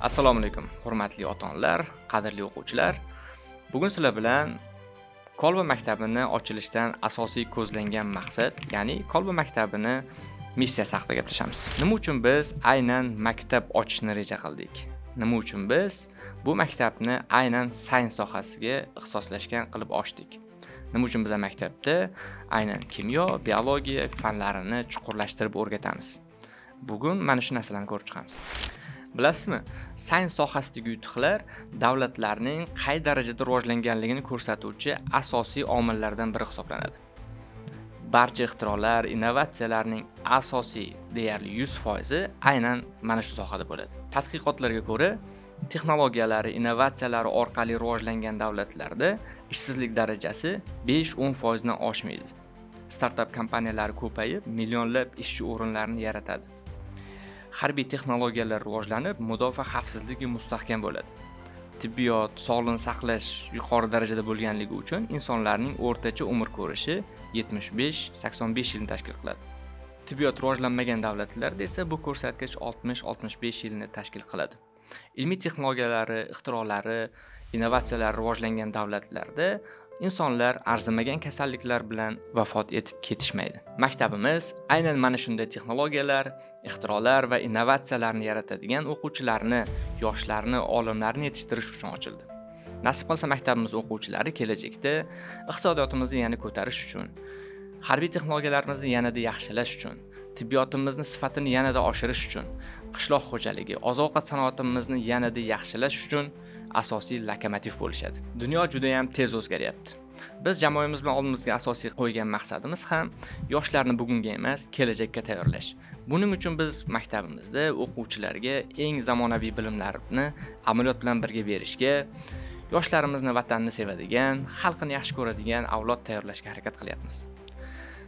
Assalomu alaykum, hurmatli ota-onalar, qadrli o'quvchilar. Bugun sizlar bilan Kolba maktabini ochilishidan asosiy ko'zlangan maqsad, ya'ni Kolba maktabini missiyasi haqida gaplashamiz. Nima uchun biz aynan maktab ochishni reja qildik? Nima uchun biz bu maktabni aynan science sohasiga ixtisoslashgan qilib ochdik? Nima uchun biz maktabda aynan kimyo, biologiya fanlarini chuqurlashtirib o'rgatamiz? Bugun mana shu narsalarni ko'rib chiqamiz. Bilasizmi, science sohasidagi yutuqlar davlatlarning qay darajada rivojlanganligini ko'rsatuvchi asosiy omillardan biri hisoblanadi. Barcha ixtirolar, innovatsiyalarning asosiy deyarli 100% aynan mana shu sohada bo'ladi. Tadqiqotlarga ko'ra, texnologiyalari, innovatsiyalari orqali rivojlangan davlatlarda ishsizlik darajasi 5-10% dan oshmaydi. Startap kompaniyalari ko'payib, millionlab ishchi o'rinlarini yaratadi. Harbiy texnologiyalar rivojlanib, mudofaa xavfsizligi mustahkam bo'ladi. Tibbiyot, sog'liqni saqlash yuqori darajada bo'lganligi uchun insonlarning o'rtacha umr ko'rishi 75-85 yilni tashkil qiladi. Tibbiyot rivojlanmagan davlatlarda esa bu ko'rsatkich 60-65 yilni tashkil qiladi. Ilmiy texnologiyalari, ixtirolari, innovatsiyalari rivojlangan davlatlarda insonlar arzimagan kasalliklar bilan vafot etib ketishmaydi. Maktabimiz aynan mana shunday texnologiyalar, ixtirolar va innovatsiyalarni yaratadigan o'quvchilarni, yoshlarni, olimlarni yetishtirish uchun ochildi. Nasib qilsa maktabimiz o'quvchilari kelajakda iqtisodiyotimizni yana ko'tarish uchun, harbiy texnologiyalarimizni yanada yaxshilash uchun, tibbiyotimizni sifatini yanada oshirish uchun, qishloq xo'jaligi, oziq-ovqat sanoatimizni yanada yaxshilash uchun asosiy lokomotiv bo'lishadi. Dunyo juda ham tez o'zgaryapti. Biz jamoamiz bilan oldimizga asosiy qo'ygan maqsadimiz ham yoshlarni bugunga emas, kelajakka tayyorlash. Buning uchun biz maktabimizda o'quvchilarga eng zamonaviy bilimlarni amaliyot bilan birga berishga, yoshlarimizni vatanni sevadigan, xalqini yaxshi ko'radigan avlod tayyorlashga harakat qilyapmiz.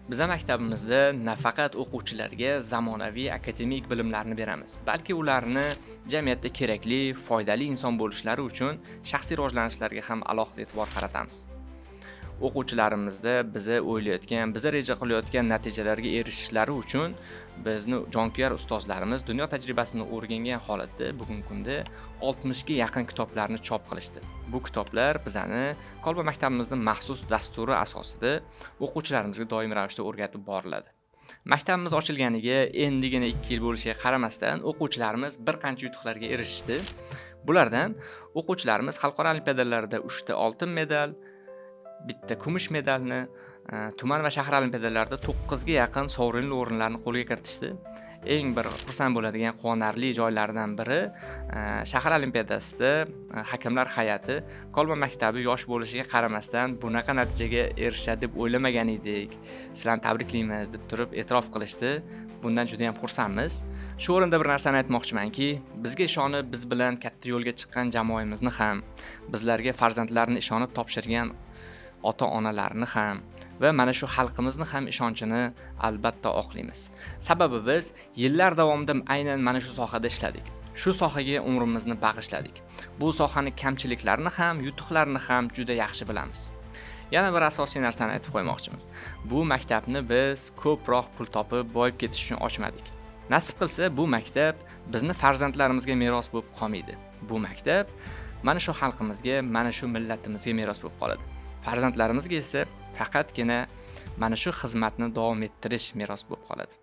Biz maktabimizda nafaqat o'quvchilarga zamonaviy akademik bilimlarni beramiz, balki ularni jamiyatda kerakli, foydali inson bo'lishlari uchun shaxsiy rivojlanishlariga ham alohida e'tibor qaratamiz. O'quvchilarimizda biza o'ylayotgan, biza reja qilayotgan natijalarga erishishlari uchun bizni jonkuyar ustozlarimiz dunyo tajribasini o'rgangan holatda bugungi kunda 60 ga yaqin kitoblarni chop qilishdi. Bu kitoblar bizani Kolba maktabimizning maxsus dasturi asosida o'quvchilarimizga doimiy ravishda o'rgatib boriladi. Maktabimiz ochilganiga endigina 2 yil bo'lishiga qaramasdan o'quvchilarimiz bir qancha yutuqlarga erishishdi. Bulardan o'quvchilarimiz xalqaro olimpiadalarda 3 ta oltin medal, bitta kumush medalni, tuman va shahar olimpiadalarida 9 ga yaqin sovrinli o'rinlarni qo'lga kiritishdi. Eng bir xursand bo'ladigan quvonarli joylaridan biri, shahar olimpiadasida hakamlar hay'ati Kolba maktabi yosh bo'lishiga qaramasdan bunaqa natijaga erishadi deb o'ylamagan edik. Sizlarni tabriklaymiz deb turib e'tirof qilishdi. Bundan juda ham xursandmiz. Shu o'rinda bir narsani aytmoqchimanki, bizga ishonib, biz bilan katta yo'lga chiqqan jamoamizni ham, bizlarga farzandlarini ishonib topshirgan ota-onalarni ham va mana shu xalqimizni ham ishonchini albatta oqlaymiz. Sababi biz yillar davomida aynan mana shu sohada ishladik. Shu sohaga umrimizni bag'ishladik. Bu sohani kamchiliklarini ham, yutuqlarini ham juda yaxshi bilamiz. Yana bir asosiy narsani aytib qo'ymoqchimiz. Bu maktabni biz ko'proq pul topib boyib ketish uchun ochmadik. Nasib qilsa bu maktab bizni farzandlarimizga meros bo'lib qolmaydi. Bu maktab mana shu xalqimizga, mana shu millatimizga meros bo'lib qoladi. Farzandlarimizga esa faqatgina mana shu xizmatni davom ettirish meros bo'lib qoladi.